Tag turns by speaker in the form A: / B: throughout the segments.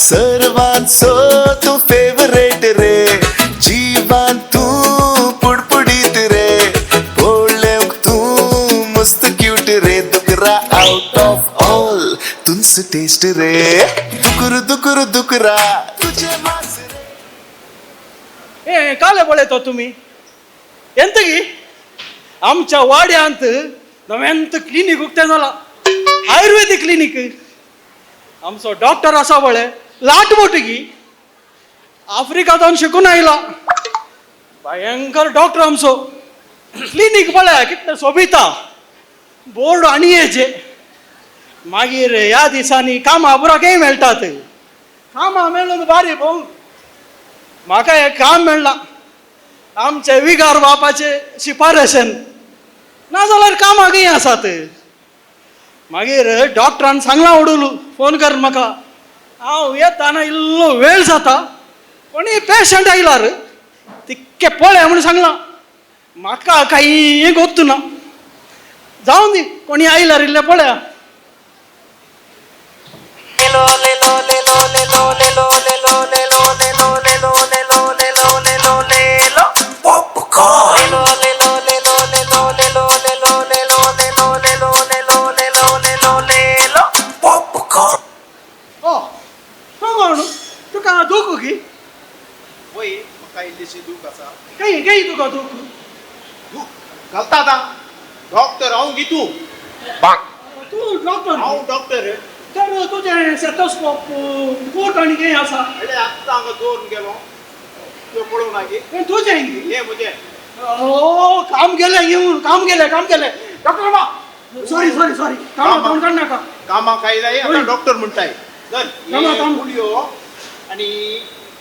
A: सर्वांचो तूं फेवरेट रे, जिवान तूं पुडपुडीत रे, पळोवंक तूं मस्त क्यूट रे, दुकरा आउट ऑफ ऑल तुंच टेस्ट रे, दुकर दुकर दुकरा तुझे मास रे.
B: ए काले पळयतो तुमी ಎಂತಗಿ आमच्या वाड्यांत नव्यांत क्लिनीक उक्तें जाला, आयुर्वेदीक क्लिनीक. आमचो डॉक्टर आसा पळय लाट मोटी, आफ्रिका जावन शिकून आयला, भयंकर डॉक्टर आमचो. क्लिनीक पळय कितलें सोबिता, बोर्ड आनी येचे. मागीर ह्या दिसांनी कामां पुराकय मेळटात, कामां मेळून बारी भोव. म्हाका हें काम मेळ्ळां आमचे विगार बापाचे शिफारशन, नाजाल्यार कामां खंय आसात. मागीर डॉक्टरान सांगलां उडुलू फोन कर म्हाका, हांव येताना इल्लो वेळ जाता, कोणी पेशंट आयलार तिक्के पळय म्हूण सांगलां. म्हाका कांय गोत्तु ना, जावं दी, कोणी आयलार इल्लें पळया. ओ तो कोण, तुका दूख की?
C: वय, म्हाका इल्लीशी दूख आसा.
B: खंय खंय तुका दूख?
C: दूख घालता आतां डॉक्टर हांव गी तूं?
B: तूं डॉक्टर?
C: हांव डॉक्टर.
B: तर तुजें स्टेथोस्कोप कोट आनी कितें आसा?
C: अरे आत्तां हांगा दवरून गेलो, तुवें पळोवंक ना गी?
B: हें तुजें गी?
C: हें म्हजें.
B: ओ काम गेलें येवन, काम गेलें, काम गेलें डॉक्टर बा, सॉरी सॉरी सॉरी, कामां तोंड काड नाका.
C: कामाक आयलाय आतां
B: वय.
C: डॉक्टर म्हणटाय चल.
B: कामां,
C: हे
B: काम.
C: गुळयो आनी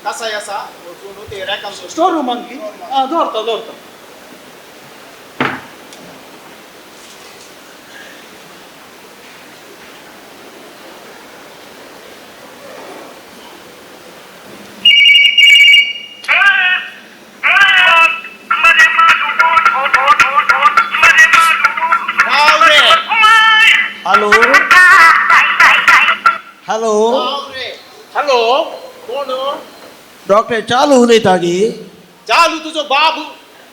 C: कसाय आसा, वचून ते रॅकान दवर.
B: स्टोर रुमान की आं, दवरता दवरता.
C: राव रे.
D: Hello hello.
C: राव रे. हॅलो, कोण?
D: डॉक्टर चालू उलयता गी?
C: चालू तुजो बाब.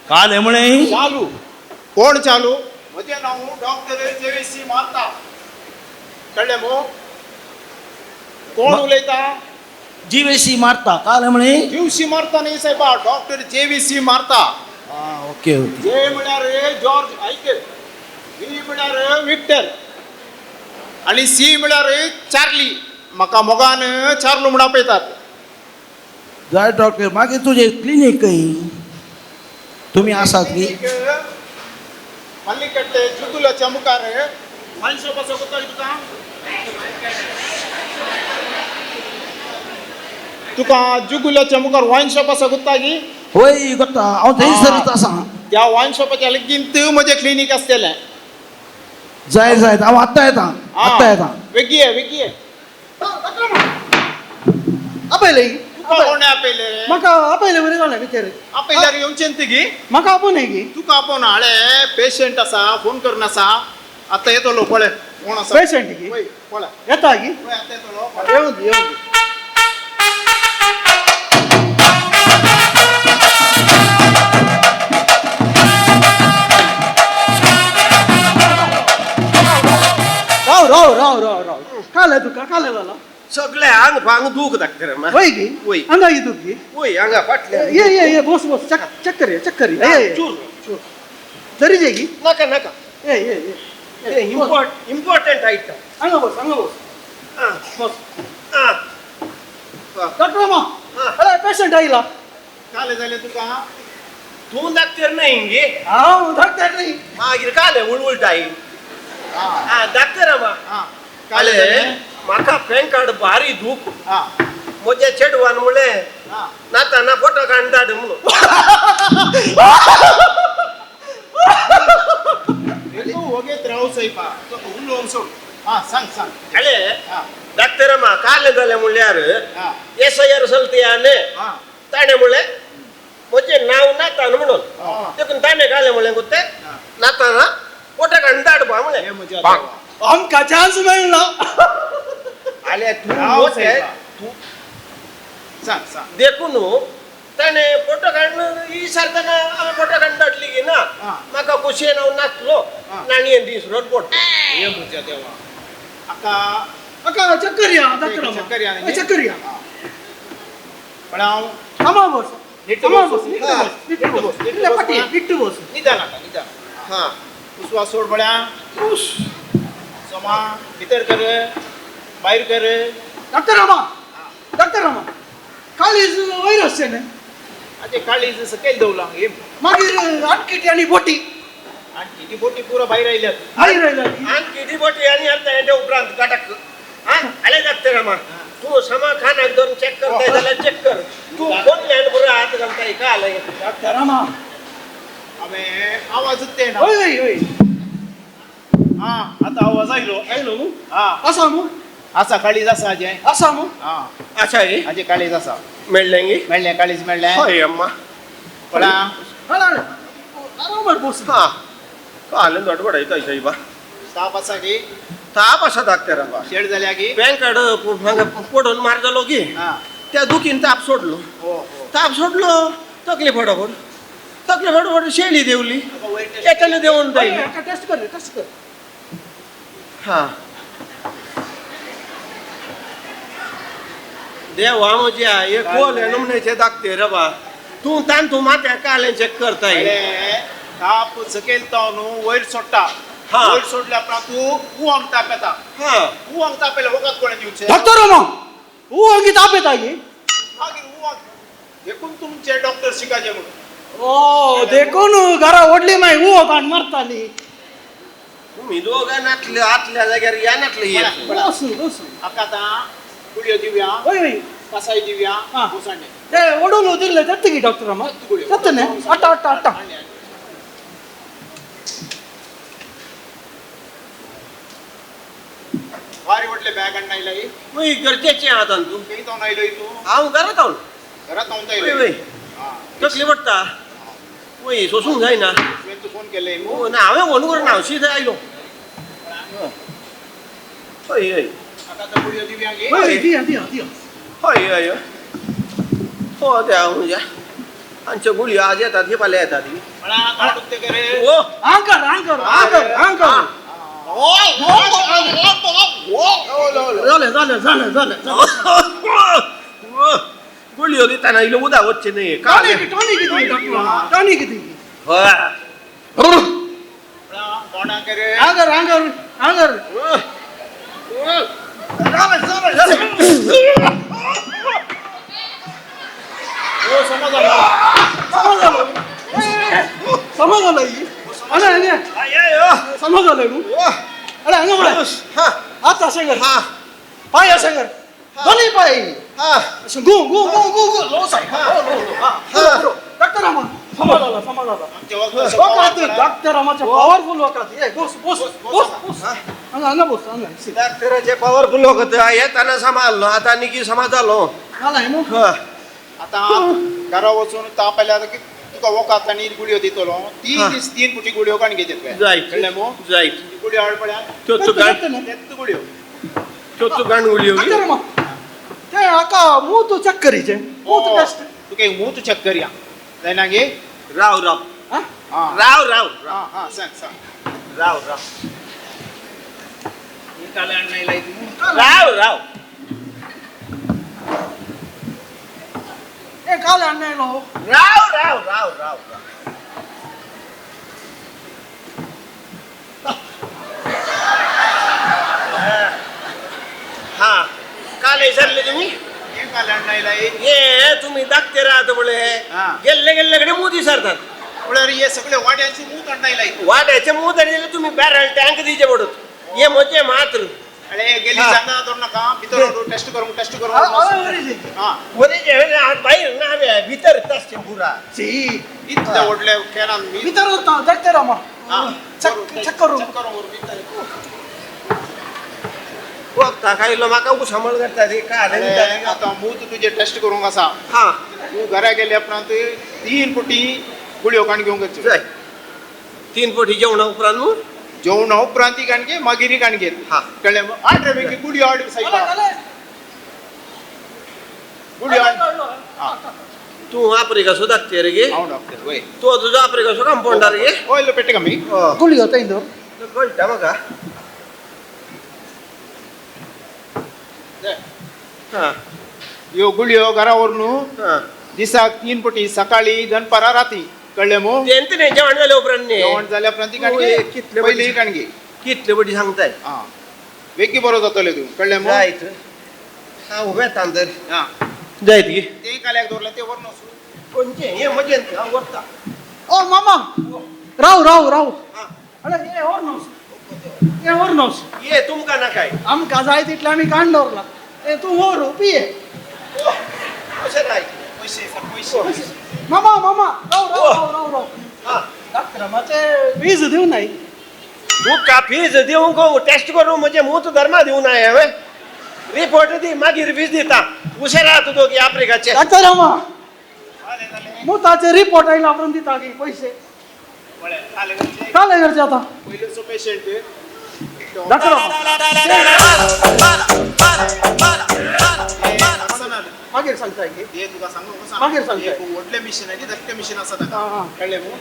D: काल म्हणे.
C: चालू कोण चालू? म्हजें नांव डॉक्टर जेवीसी मारता, कळ्ळें मू? कोण उलयता?
D: जीवेसी मारता काल म्हणे.
C: जीवसी मारता न्ही सायबा, डॉक्टर जेवीसी मारता.
D: आं, ओके ओके.
C: जे म्हळ्यार जॉर्ज, आयक, व्ही म्हळ्यार विक्टर आनी सी म्हळ्यार चार्ली. म्हाका मोगान चार्लू म्हूण आपयतात.
D: जाय डॉक्टर, मागीर तुजें क्लिनीक खंय तुमी आसात गी?
C: मल्लिकट्टे जुगुलाच्या मुखार वायन शॉप आसा, कोता तुका? तुका जुगुलाच्या मुखार वायन शॉप आसा, कोत्ता गी?
D: होय गोत्ता, हांव थंयसरच आसा.
C: त्या वायन शॉपाच्या लागींत म्हजें क्लिनीक आसतलें.
D: जाय जाय, हांव आत्तां येता, आत्तां येता.
C: वेगीं ये, वेगीं ये.
B: आपयलें.
C: तुका कोणें आपयलें रे?
B: म्हाका आपयलें बरें जालें भितर.
C: आपयल्यार येवचें न्ही गी?
B: म्हाका आपोवं गी?
C: तुका आपोवन हाडे, पेशंट आसा, फोन करून आसा, आतां येतलो पळय कोण आसा.
B: पेशंट गी?
C: वय पळय.
B: येता गी?
C: वय, आतां येतलो पळय.
B: येवं दी, येवं दी. राव राव राव राव राव, काले तुका काले जाला?
E: सगळे आंग फांग दूख डॉक्टर.
B: वय गी?
E: वय.
B: हांगा ही दुखी?
E: वय, हांगा फाटल्या.
B: ये ये ये, बस बस, चेक चेक कर, चेक कर. ये ये.
E: चूर चूर.
B: तरी जे गी.
E: नाका नाका.
B: ये ये ये.
E: Important item.
B: हांगा बस, हांगा बस. बस. डॉक्टर मा, अरे पेशंट आयला.
C: काले जालें तुका?
E: तूं डॉक्टर न्ही गे?
B: हांव डॉक्टर न्ही.
E: मागीर काले उळउळटाय.
C: आं.
E: डॉक्टर मा.
C: आं, काले
E: काले
C: जालें.
E: म्हाका पॅन कार्ड भारी दूख.
C: आं.
E: म्हज्या चेडवान म्हणलें
C: आं.
E: नाताना फोटो काडून धाड म्हणून.
C: तूं वगेत राव सायबा, तुका उलोवंक सोड. आं, सांग सांग.
E: काले
C: आं.
E: डॉक्टर मा, काले जालें म्हणल्यार
C: आं.
E: एस I R चलती
C: आं.
E: ताणें म्हणलें म्हजें नांव नातान म्हणून.
C: आं.
E: देखून ताणें कालें म्हणलें गुत्ते नाताना फोटो काडून धाड बा
C: हे
E: म्हणलें.
C: म्हज्या देवा.
B: आमकां चान्स मेळना.
E: आले तूं
C: राव
E: मोटे
C: सायबा.
E: तूं
C: सांग सांग.
E: देखून ताणें फोटो काडून ही सारतना हांवें फोटो काडून धाडली की ना. म्हाका खोशयेन हांव नाचलो, नाणयेन दीस रोड बोट.
C: हे म्हज्या देवा, आका
B: अक्का चक्कर या डॉक्टर.
C: चक्कर या.
B: चक्कर या.
C: पण हांव
B: अम्मा बस.
C: निट्ट.
B: अम्मा
C: बस.
B: बस, निट्ट बस, निट्ट बस.
C: निट्ट
B: इल्ले
C: बस.
B: पटी निट्ट बस.
C: निदान आका, निदान.
E: हां.
C: उस्वास सोड बळ्या, सोमा भितर कर, भायर कर.
B: डॉक्टर अम्मा, डॉक्टर अम्मा, काळीज वैरस न्ही.
C: आजे काळीज सकयल दवरलां हे.
B: मागीर आटकिटी आनी बोटी.
C: आनी ती बोटी पुरो भायर आयल्यात.
B: भायर आयल्या.
E: आनी किती बोटी आनी आतां हेच्या उपरांत काटाक हां आले डॉक्टर अम्मा, तूं समा खानाक धरून चॅक करताय जाल्यार चॅक कर. तूं कोण पुरो हात घालताय का आलं.
B: डॉक्टर अम्मा.
C: हांवें आवाजच ते ना.
B: हय हय हय.
C: हां, आतां आवाज आयलो.
B: आयलो मू.
C: हां.
B: आसा मू.
C: आसा, काळीज आसा आजें.
B: आसा मू.
C: हां.
E: अच्छा, हे
C: आजें काळीज आसा.
E: मेळ्ळें गी?
C: मेळ्ळें, काळीज मेळ्ळें.
E: हय अम्मा.
C: पळा.
B: हळ हळ, आरामार बस.
E: हां, कालें दोड बडयता सायबा.
C: ताप आसा की?
E: ताप आसा डॉक्टर अम्मा.
C: शेड जाल्या की?
E: बँकाड हांगा पडून मार जालो की
C: हां.
E: त्या दुखीन ताप सोडलो.
C: हो हो.
E: ताप सोडलो, तकली फटाफट तकली फटाफट शेळी देवली.
C: आतां वयर टेस्ट.
E: येतले देवून जायली.
B: टेस्ट कर, टेस्ट कर.
E: हां, देवा म्हज्या, हे कोल नमण्याचे दाखते रे बा तूं तांतू माथ्या कालें चॅक करताय.
C: अरे, ताप सकयल तो न्हू वयर सोडटा.
E: हां.
C: वयर सोडल्या उपरांत तूं उवांक ताप येता.
E: हां.
C: उवांक ताप येयल्यार वखद कोणें दिवचें?
B: डॉक्टर अम्मा, ऊ अंगी ताप येता की?
C: मागीर उवांक देखून तुमचे डॉक्टर शिकाचे म्हणून.
B: ओ, देखून घरा व्हडली माई ऊ काण मारताली.
E: तुम्ही दोघं नातले आतल्या जाग्यार या नातले येत.
C: पळा.
B: बस बस.
C: आका आतां गुळयो दिवया.
B: हय हय.
C: कसाय दिवया.
B: हां.
C: भुसांडे.
B: ते ओडून दिल्ले तेत्त की डॉक्टर अम्मा?
C: गुळयो.
B: तेत्त न्ही. आटा आटा आटा.
C: भारी व्हडले बॅग हाडून आयलाय.
E: मग गरजेचें आतां तूं.
C: खंय जावन आयलोय तूं?
E: हांव घरात हांव.
C: घरात जावन
E: वय
C: आयलोय.
E: वय.
C: हां.
E: तकली पडटा वय, सोसूंक जायना.
C: तुवें तूं फोन केल्लें मू?
E: ना, हांवें फोन करून हांव सीधा आयलो. हय हय.
C: आतां आतां गुळयो दिवया गे.
B: हय, दिया दिया दिया.
E: हय हय. हो, त्या म्हणजे आमच्यो गुळयो आज येतात ही, फाल्यां येतात ही.
C: म्हणा तोंड उक्तें कर.
E: ओ.
B: आंकर आंकर आंकर आंकर. जालें जालें जालें जालें.
E: गुळयो दितना इल्लो उदक वचचें न्ही.
B: टॉनिक, टॉनिक दी डॉक्टर, टॉनिक दी.
E: हय.
C: म्हणा तोंडाक कर.
B: आंकर आंकर आंकर.
C: हो, समज जालो.
B: समज जालो, समज जालो ही. अरे हांगा समज जालो न्हू. अरे हांगा पळय. हात अशें कर, पांय अशें कर, दोनूय पांय अशें गु गु गु गु गु लो सायब, लो लो लो. हां, डॉक्टर अम्मा, समज जालो, समज जालो.
C: आमचें वखद.
B: वखद डॉक्टर अम्माचें पावरफुल वखद. ये बस बस बस बस, हांगा हांगा बस, हांगा.
E: डॉक्टराचे पावरफुल वखद येताना सांबाळ्ळो, आतां निकी समा जालो.
B: जालें न्हू.
C: आतां घरा वचून ताप आयल्यार की तुका वखद आनी गुळयो दितलो. तीन
E: हां.
C: दीस तीन पुटी गुळयो काडून घेत तुवें.
E: जायत.
C: कळ्ळें मू?
E: जायत.
C: ती गुळयो हाड पळया.
E: त्यो तुका
C: तेच गुळयो.
E: त्यो तुका गुळयो.
B: डॉक्टर अम्मा, ते हाका मूत चॅक करीचें, मूत टेस्ट.
C: तुका एक मूत चॅक करया, जायना गे?
E: राव राव.
B: आं.
C: हां.
E: राव राव.
C: हां हां, सांग सांग.
E: राव राव.
C: काले हाडून आयलाय तूं?
E: राव राव.
B: ए काल हाडून आयलो.
E: राव राव राव राव. हा, काल विचारले तुम्ही.
C: हें काले हाडून आयलाय?
E: हे तुम्ही दाखते राहत बळे.
C: हा.
E: गेल्ले गेल्ले कडे मूत विसरतात.
C: म्हळ्यार हे सगळे वाड्यांचे मूत हाडून आयलाय तूं?
E: वाड्याचे मूत आणि तुम्ही बॅरल टँक दिवचे पडत हे म्हजे मात्र.
C: अरे गेली.
E: हा.
C: सांगना दवर नाका, भितर टेस्ट करूंक, टेस्ट करूंक. हां.
E: वरी जे बाहेर ना रे, भितर तसचे पुरा.
B: सी.
C: इतले व्हडले केनान मी.
B: भितर वता डॉक्टर अम्मा.
C: हां.
B: चेक चेक करूंक.
C: चेक करूंक भितर.
E: वखदां खायलो, म्हाका सांबाळ करता रे काय.
C: अरे, आतां मूत तुजें टेस्ट करूंक आसा.
E: हा.
C: तूं घरा गेल्या उपरांत तीन पुटी गुळयो काडून घेवंक वचचें.
E: जाय, तीन पटी जेवणा उपरांत न्हू?
C: जेवणा उपरांत ती काडून घे, मागीर काडून घे.
E: हा.
C: कळ्ळें? हाड रे बेगीन गुळयो हाड सायबा. गुळयो.
E: तूं आफ्रिका सो दाखते गे.
C: हांव डॉक्टर वय.
E: तूं तुजो आफ्रिका सो कंपाउंडर गे.
C: ओ इल्लो पेटे कमी.
B: गुळयो थंय दवर.
E: कळटा म्हाका. हां.
C: ह्यो गुळयो घरा व्हरून
E: हां.
C: दिसाक 3 पटी, सकाळी, दनपारा, राती. कळ्ळें मू?
E: तेंत न्ही, जेवण जाल्या उपरांत न्ही.
C: जेवण जाल्या उपरांत ती
E: तूं
C: काणगे.
E: एक कितले
C: पयली काणगे.
E: कितले पटी सांगताय.
C: आं, बेगी बरो जातले तूं. कळ्ळें मू?
E: जायत. हां, उबे तांदर.
C: आं,
E: जायत गे.
C: ते काल्याक दवरलें तें व्हरून वचूं.
E: कोणचें हें म्हजें हांव व्हरता.
B: ओ मामा, राव राव राव. अरे हे व्हर न्हू, हे व्हर न्हू.
E: ये तुमकां नाकाय.
B: आमकां जाय तितलें आमी काण दवरला. ए तूं व्हर पिये.
E: अशें जाय.
C: पयशे पयशे.
B: मामा मामा, राव राव राव राव राव.
E: हां.
B: डॉक्टर मातशें फीज दिवं नाय.
E: तुका फीज दिवंक टेस्ट करूं म्हजें मूत धर्मा दिवं नाय हांवें. रिपोर्ट दी, मागीर फीज दिता. हुशार आहा तूं दोगी आफ्रिकाचे.
B: डॉक्टर मामा, मुताचे रिपोर्ट आयला उपरांत दिता की पयशे. काले करचे आतां.
C: पयलींचो पेशंट.
B: डॉक्टर मागीर सांगता की.
C: ते तुका सांगू.
B: मागीर सांगता.
C: एक व्हडलें मिशीन आनी धाकटें मिशीन आसा ताका.
B: आं, आं.
C: कळ्ळें मू?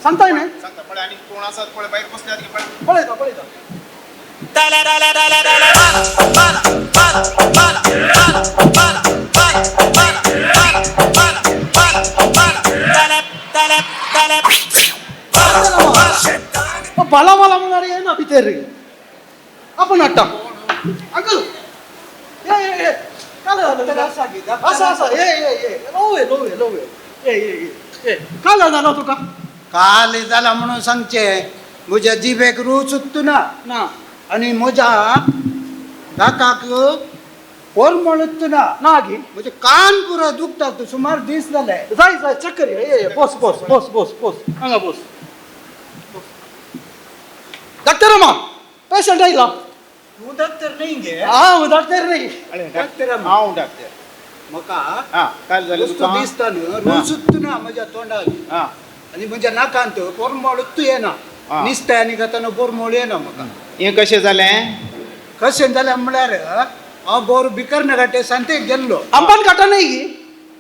B: सांगताय न्ही.
C: सांगता पळय. आनी कोण आसात पळय भायर बसल्यात की पळय.
B: पळयता पळयता. बाला बाला म्हणणार येना भितर. आपण हाडटा. अंकल ये ये ये, काल जालो. आसा आसा, ये ये ये, ल्हव ये ल्हव ये ल्हव ये. ये ये ये ये, काल जालो तुका.
F: काल जाला म्हणून सांगचे, म्हज्या जिबेक रूच ना.
B: ना.
F: आनी म्हज्या नाकाक कोरमळ ना.
B: ना गी.
F: म्हजे कान पुरो दुखता सुमार दीस जाले.
B: जाय जाय, चक्कर ये ये, बस बस बस बस बस, हांगा बस. डॉक्टर अम्मा, पेशंट आयला.
F: तूं डॉक्टर न्ही गे?
B: हांव डॉक्टर न्ही.
F: डॉक्टर अम्मा.
C: हांव डॉक्टर.
F: म्हाका
C: आं, काल जालें
F: वस्तू
C: तुका.
F: दिसता न्हू, रूच ना म्हज्या तोंडाक.
C: आं.
F: आनी म्हज्या नाकांत कोरमळ येना.
C: आं.
F: निस्तें आनी खातना कोरमळ येना म्हाका.
C: हें कशें जालें?
F: कशें जालें म्हणल्यार हांव बोर बिकर्णघाटे सांतेक गेल्लो.
B: अंबन काटा न्ही गी.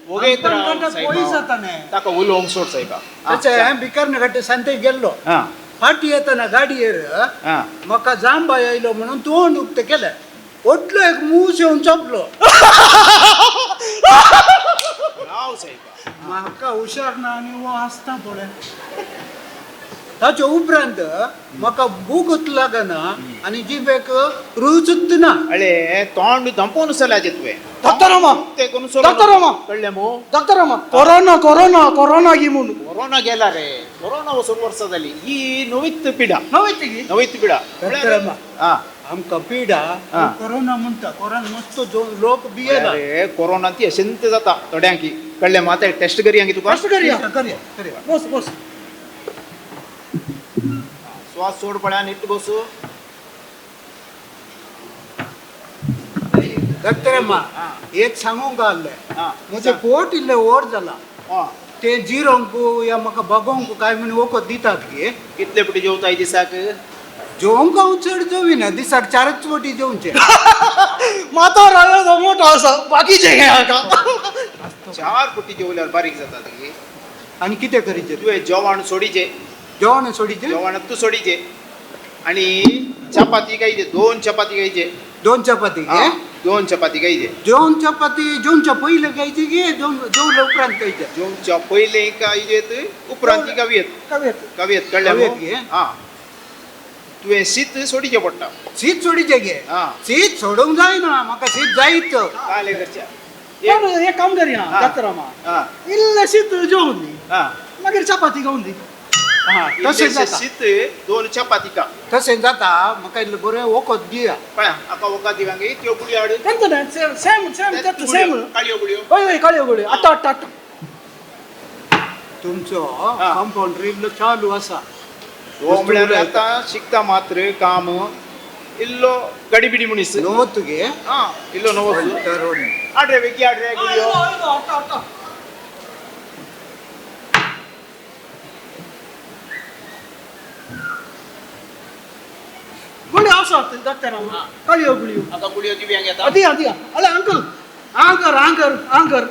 C: वगयत राव
F: पयस
C: सायबा.
F: जाता न्ही.
C: ताका उलोवंक सोड सायबा.
F: तशें बिकर्णघाटे सांतेक गेल्लो.
C: आं.
F: फाटी येतना गाडयेर
C: आं.
F: म्हाका जांबा आयलो म्हणून तोंड उक्तें केलें. व्हडलो एक मूस येवन चोपलो.
C: राव सायबा.
F: म्हाका हुशार ना आनी हो आसता पळय. ताचे उपरांत म्हाका भूकच लागना आनी जिबेक रूचूच ना.
C: अळे तोंड दंपोवन चलाचें तुवें.
B: डॉक्टर अम्मा.
C: ते करून सोड.
B: डॉक्टर अम्मा.
C: कळ्ळें मू?
B: डॉक्टर अम्मा, कोरोना कोरोना कोरोना गी म्हणून.
C: कोरोना गेला रे. कोरोना वचून वर्सां जाली. ही नवीच पिडा.
B: नवीच गी.
C: नवीच पिडा.
F: डॉक्टर अम्मा,
C: आं.
F: आमकां पिडा
C: आं.
F: कोरोना म्हणटा. कोरोना मस्त लोक भियेला.
C: अरे कोरोना ती अशेंत जाता थोड्यांकी. कळ्ळें मू? आतां टेस्ट करया गी तुका.
B: टेस्ट करया.
F: करया करया.
B: बस बस.
C: श्वास सोड पळया, नीट बसू.
F: डॉक्टर अम्मा, एक सांगूंक आहलें.
C: आं.
F: म्हजें पोट इल्लें व्हड जालां.
C: आं.
F: तें जिरोंक या म्हाका बगोवंक काय म्हूण वखद दितात गे?
C: कितले पटी जेवताय दिसाक?
F: जेवंक हांव चड जेविना, दिसाक 4 पटी जेवचें.
B: मातो राव मोठो आसा, बाकीचे हे हाका.
C: 4 पटी जेवल्यार बारीक जाता ती.
F: आनी कितें करीचें?
C: तुवें जेवण सोडीचें.
F: जेवण सोडीचें?
C: जेवण तूं सोडीचें आनी चपाती खायचे, 2 चपाती खायचे.
F: 2 चपाती गे?
C: 2 चपाती खायचे.
F: 2 चपाती जेवच्या पयलें खायची गे जेवल्या उपरांत खायचें?
C: जेवच्या पयलें खायचे, उपरांत ती खावयेत. खावयेत. कळ्ळें
F: खावयेत
C: मू?
F: गे?
C: आं. तुवें शीत सोडीचें पडटा.
F: शीत सोडीचें गे?
C: आं.
F: शीत सोडूंक जायना म्हाका, शीत जायत.
C: काले करच्या.
B: एक काम करया डॉक्टर अम्मा,
C: आं.
B: इल्लें शीत जेवन दी,
C: आं.
B: मागीर चपाती खावन दी.
F: तशें जाता.
C: शीत 2 चपाती खा.
F: तशें जाता. म्हाका इल्लें बरें वखद दिया.
C: पळय हाका वखद दिवंक त्यो गुळयो हाड.
B: तेंच न्ही, सेम सेम सेम तेच सेम.
C: काळयो गुळयो.
B: हय हय, काळ्यो गुळयो. आतां हाडटा हाडटा.
F: तुमचो कंपाउंडर इल्लो चालू आसा.
C: हो म्हळ्यार आतां शिकता मात्र काम. इल्लो गडिबिडी मनीस.
F: नवो तुगे?
C: आं, इल्लो नवो. हाड रे बेगी, हाड रे गुळयो.
B: हाडटा हाडटा. गुळयो आसात डॉक्टर अम्मा, काळ्यो गुळयो.
C: आतां गुळयो दिवयांक येता.
B: दिया दिया. अले अंकल, आंगर आंगर आंगर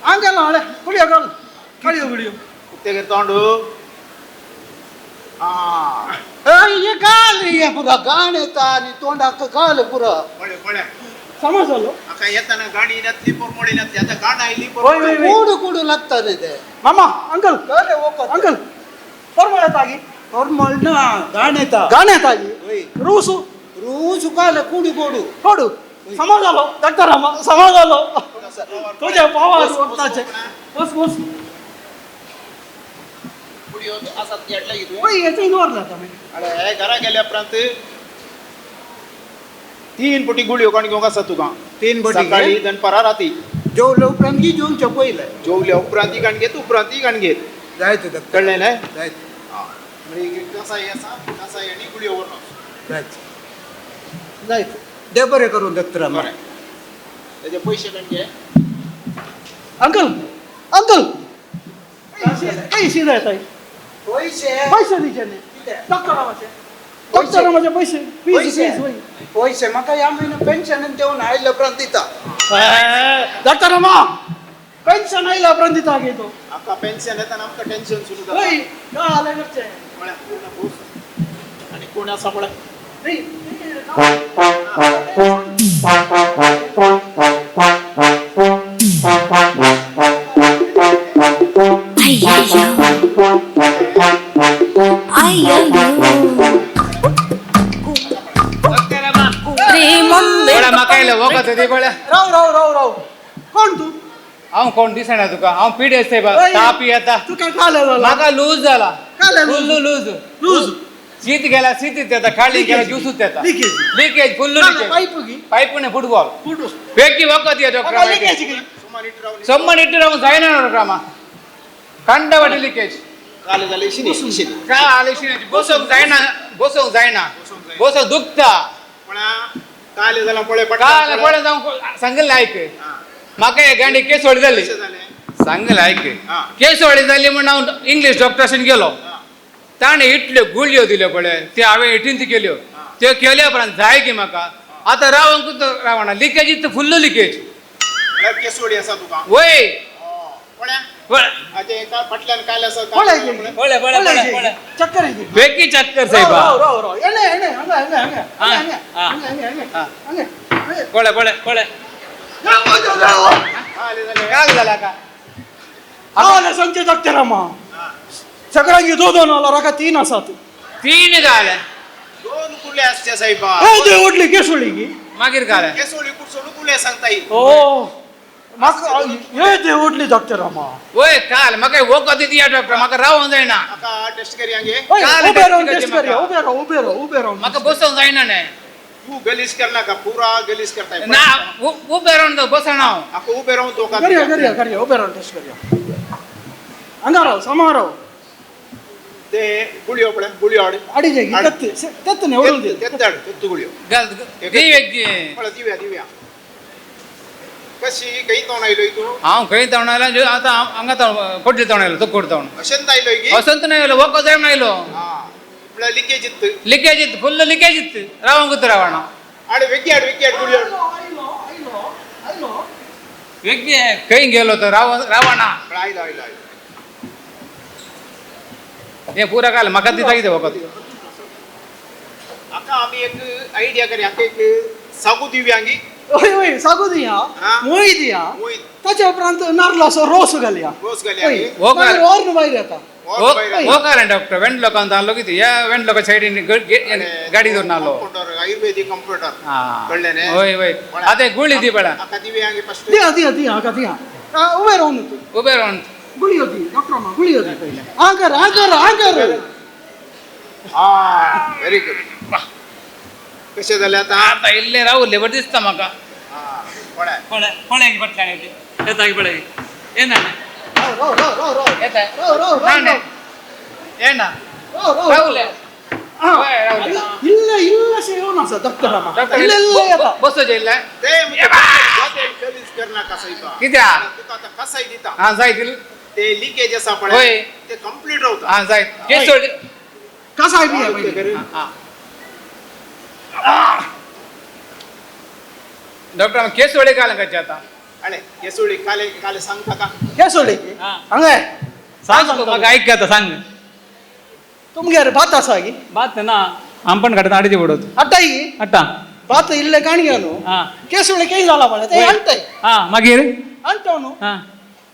B: आंगेलो हाडे गुळयो घाल काडयो गुळयो
C: उक्ते तोंड. हा.
F: हे गाल हे पुरा गाण येता आनी तोंडाक गाल पुरा.
C: पळे पळे.
B: समज जालो.
C: आका येताना गाणी नातली, पोरमोळी नातली, आता गाणं आयली.
B: होय, होय.
F: कुडू कुडू लागता रे ते.
B: मामा अंकल.
F: गाले वखद.
B: अंकल परमळ येता गी?
F: परमळ ना, गाण येता.
B: गाण येता गी?
F: होय.
B: रूस.
F: रूस गाल कुडू कुडू.
B: कोडू समज जालो डॉक्टर आमा, समज जालो. तुझ्या पावास वखदाचे. बस बस.
C: आसात येडले की तुवें?
B: पळय हेचो इनवर जाता मागीर.
C: अरे घरा गेल्या उपरांत 3 पटी गुळयो काण घेवंक आसा तुका.
F: 3 पटी?
C: सकाळी, दनपारा, राती.
F: जेवले उपरांत की जेवच्या पयलें?
C: जेवल्या उपरांत काण घेत, उपरांत काण घेत.
F: जायत डॉक्टर.
C: कळ्ळें न्हय?
F: जायत.
C: म्हणजे कसाय आसा, कसाय आनी गुळयो व्हरून.
F: जायत जायत. देव बरें करूं डॉक्टर.
C: बरें, तेजे पयशे काण घे.
B: अंकल अंकल पैसे जाय.
F: पयशे?
B: पैसे दिवचे न्ही डॉक्टरामाचे, डॉक्टरामाचे पैसे. Fees fees. वय.
F: पयशे म्हाका ह्या म्हयन्या पेन्शन देवन आयले उपरांत दिता.
B: डॉक्टरामा पेन्शन आयल्या उपरांत दिता गे तो.
C: आमकां पेन्शन येताना आमकां टेन्शन सुरू जाता.
B: वय गाले करचे.
C: पळय पूर्ण बूस आनी कोण आसा पळय.
B: नाही. राव राव राव राव, कोण तू?
G: हांव कोण दिसना तुका? हांव पिडेस्त साहेबा. ताप येता.
B: तुका काल जाला?
G: म्हाका लूज जाला.
B: काल?
G: Full loose.
B: लूज.
G: शीत गेला, शीत येता, खाली गेला, ज्यूसूच येता.
B: Leakage.
G: Leakage full leakage.
B: Pipe गी?
G: पाईप न्ही, फुटबॉल.
B: फुटू.
G: बेगी वखद ये डॉक्टर.
B: लिकेज गी?
G: सोम्मन इट्टू रावून जायना डॉक्टर, कंडवाटी लिकेज.
C: काल जालें इशिनी इशिनी.
G: काय आले, बसोंक जायना, बसोंक जायना, बसोंक दुखता.
C: पण काल जालां पळय.
G: काल पळय जावं सांगलें आयक, म्हाका हे गांडी केसवडी जाली. सांगलें आयक. केसवडी जाली म्हूण हांव इंग्लीश डॉक्टरान गेलो. ताणें इतल्यो गुळयो दिल्यो पळय, त्यो हांवें एटींत केल्यो. त्यो केल्या उपरांत जाय की म्हाका आतां रावंकूच रावना. लिकेज इतली फुल्ल लिकेज.
C: केसवडी आसा तुका?
G: वय.
C: पळय फाटल्यान काल आसा.
G: पळय पळय पळय.
B: चक्कर येते.
G: बेगी चक्कर साहेबा.
B: राव राव राव, एणे एणे हांगा हांगा हांगा हांगा हांगा हांगा हांगा.
G: पळय पळय पळय. काय झाला का?
B: आले सांगचे डॉक्टर आमा, सगळ्यांकी दोन दोन आला, राका तीन आसात.
G: तीन घाले.
C: दोन कुले आसचे साहेबा.
B: ए ते ओडली केसोळी की.
G: मागीर घाले.
C: केसोळी कुडसोडू कुले सांगता येईल.
B: ओ म्हाका हे ते ओडली डॉक्टर आमा.
G: वय काल म्हाका वखद दिया डॉक्टर, म्हाका रावोंक जायना.
C: म्हाका टेस्ट करी गे.
B: उबे रावन टेस्ट करूया. उबे राव, उबे राव, उबे राव.
G: म्हाका बसोंक जायना न्ही.
C: तू गलीस करनाका, पुरा गलीस करताय.
G: ना, उबे रावन बसना हांव.
C: आका उबे रावन तो.
B: करूया करूया करूया, उबे रावन टेस्ट करूया. हांगा राव, समा राव.
C: ते गुळयो पळय, गुळयो हाड.
B: अडीच तेत्त तेत्त न्ही ओडून दे.
C: तेत्त हाड, तेत्त गुळयो.
G: दी वेगळी.
C: पळय दिव्या दिव्या कशी खंय तोंड आयलो तूं?
G: हांव खंय तोंड आयलो आतां? हांगा कोटली तोंड आयलो, तुक्कोड तोंड.
C: अशेंच आयलो की?
G: वसंत नाही आयलो, वखद जाय म्हणून आयलो.
C: म्हळ्यार लिकेज इत्त.
G: लिकेज इत्त, फुल्ल लिकेज इत्त, रावंकूच रावना.
C: हाड वेगळी, हाड वेगळी, हाड गुळयो.
G: वेगळी खंय गेलो तर राव रावना.
C: आयलो आयलो आयलो.
G: हे पुरा काल म्हाका दिता कितें वखद?
C: आका आमी एक आयडिया करी, आका एक सागू दिव्यांगी.
B: हय हय, सागू दिया, मोय दिया. ताच्या उपरांत नारलाचो रोस घालया.
C: रोस घालया.
B: वॉर्न भायर येता.
G: हो कारण डॉक्टर वेंडलोकान जालो कितें, ह्या वेंडलोका सायडीन गाडी धरून आलो.
C: आयुर्वेदीक कंप्युटर कळ्ळें न्ही?
G: वय वय, आतां गुळी दी पळय.
C: आका दिव्यांगी फस्ट.
B: दिया दिया दिया, हाका दिया. उबे रावन तूं.
G: उबे रावन.
B: गुळयो दी डॉक्टर, गुळयो दी पयलें. आंकर आंकर आंकर.
C: हा, व्हेरी गुड. कशें जालें आतां?
G: आतां इल्लें रावलें बरें दिसता म्हाका.
C: पळय
G: पळय पळय, फाटल्यान येता पळय, येना.
F: राव राव राव राव.
G: येता.
F: राव राव राव.
G: येना, रावले.
B: इल्ले इल्लेशें येवन आसा डॉक्टर, इल्ले इल्ले येता.
G: बसोचें इल्लें.
C: ते गलीज करनाका सायबा.
G: कित्याक?
C: तुका आतां कसाय दिता.
G: आं जायत.
C: ते लिकेज आसा पळय, ते कंप्लीट रावता.
G: आं जायत, केस
B: कसाय बी पयलीं.
G: डॉक्टर, केस वडे घाल कशें आतां?
C: अळे केसोळी काले काले सांगता का?
B: केसोळी हांगा
G: सांग म्हाका ऐक आता सांग.
B: तुमगेर भात आसा की?
G: बात ना आमपण काडटा आडीची पडत.
B: आटाय की?
G: आट्टा.
B: भात इल्ले काणगे न्हू.
G: हा.
B: केसोळी केही जाला पळय ते आणताय.
G: हा मागीर?
B: आणतो न्हू.
G: हा.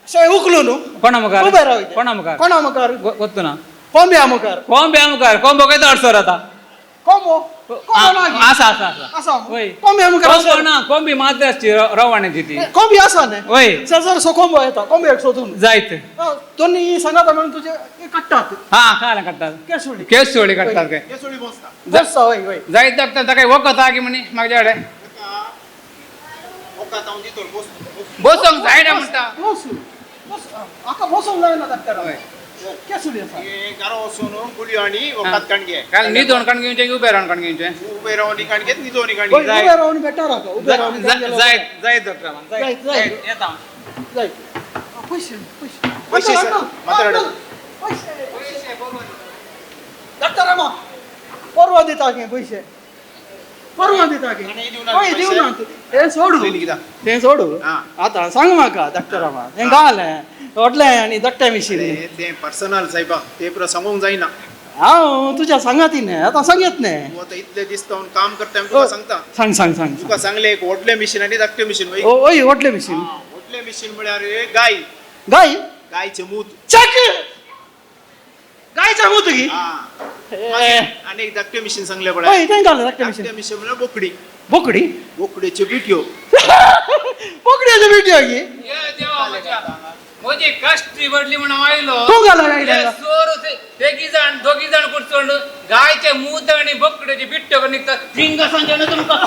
B: सगळें उखलू न्हू.
G: कोणा मुखार?
B: उबे राव.
G: कोणा मुखार?
B: कोणा मुखार?
G: गोत्तु ना.
B: कोंब्या मुखार.
G: कोंब्या मुखार. कोंबो काय अडसर आता?
B: कोंबो कोंबो ना की?
G: आसा आसा आसा.
B: आसा.
G: वय.
B: कोंब्या मुखार.
G: कोंबो ना, कोंबी मात्र आसची रवाण्याची ती.
B: कोंबी आसा न्ही.
G: वय.
B: सर सो कोंबो येता कोंब्याक सोदून.
G: जायत.
B: दोन्ही सांगाता म्हणून तुजे हे काडटात.
G: हा काल काडटात.
B: केसोळी.
G: केसोळी काडटात काय?
C: केसोळी बसता.
B: बसता वय वय.
G: जायत डॉक्टर ताका वखद आहा की म्हणी म्हाज्या कडेन.
C: वखद हांव दितलो बस.
G: बसोंक जायना म्हणटा.
B: बस बस आका बसूंक जायना डॉक्टर. केसोळी आसा.
C: घरा वचून गुळयो आनी वखद काडगे.
G: काल न्हिदोन काण घेवचें की उबे रावन काण घेवचें?
C: उबे रावन काण घेत न्हिदोनी काण
B: वय,
C: घेत.
B: उबे रावन बेटर आका उबे रावन.
G: जायत जायत डॉक्टर.
B: जायत, जायत.
G: येता.
B: जायत. पयशे पयशे.
C: पयशे सर, मात्र हाड.
B: पयशे डॉक्टर आमा परवा दिता गे पयशे परवा दिता गे.
C: आनी दिवनात
B: हय
C: पयशे?
B: दिवनात तें सोडू.
C: क्लिनिक
B: तें सोडू.
C: हा.
B: आतां सांग म्हाका डॉक्टर आमा तें गावलें व्हडलें आनी धाकटें मिशीन.
C: ते पर्सनल साहेबा ते पुरो सांगूंक जायना.
B: हांव तुज्या सांगाती न्ही आतां सांगत न्ही.
C: तूं आतां इतले दीस जावन काम करता हांव तुका सांगता.
B: सांग सांग सांग.
C: तुका सांगलें एक व्हडलें मिशीन आनी धाकटें मिशीन. वय.
B: हय व्हडलें मिशीन.
C: व्हडलें मिशीन म्हळ्यार गाय.
B: गाय.
C: गायचें मूत.
B: चक गायचें मूत की?
C: आनी एक धाकटें मिशीन सांगलें पळय.
B: हय तें घालें धाकटें मिशीन.
C: धाकटें मिशीन म्हळ्यार बोकडी.
B: बोकडी.
C: बोकडेच्यो बिटयो.
B: बोकड्याच्यो बिटयो की?
G: म्हजी कश्टी पडली म्हणून आयलो.
B: तूं घाला गाय
G: ते चोर तेगी जाण दोगी जाण कुडचोंड गायचे मूत आनी बोकड्याची बिट्ट्यो निघतात. थिंगा सांगचे तुमकां.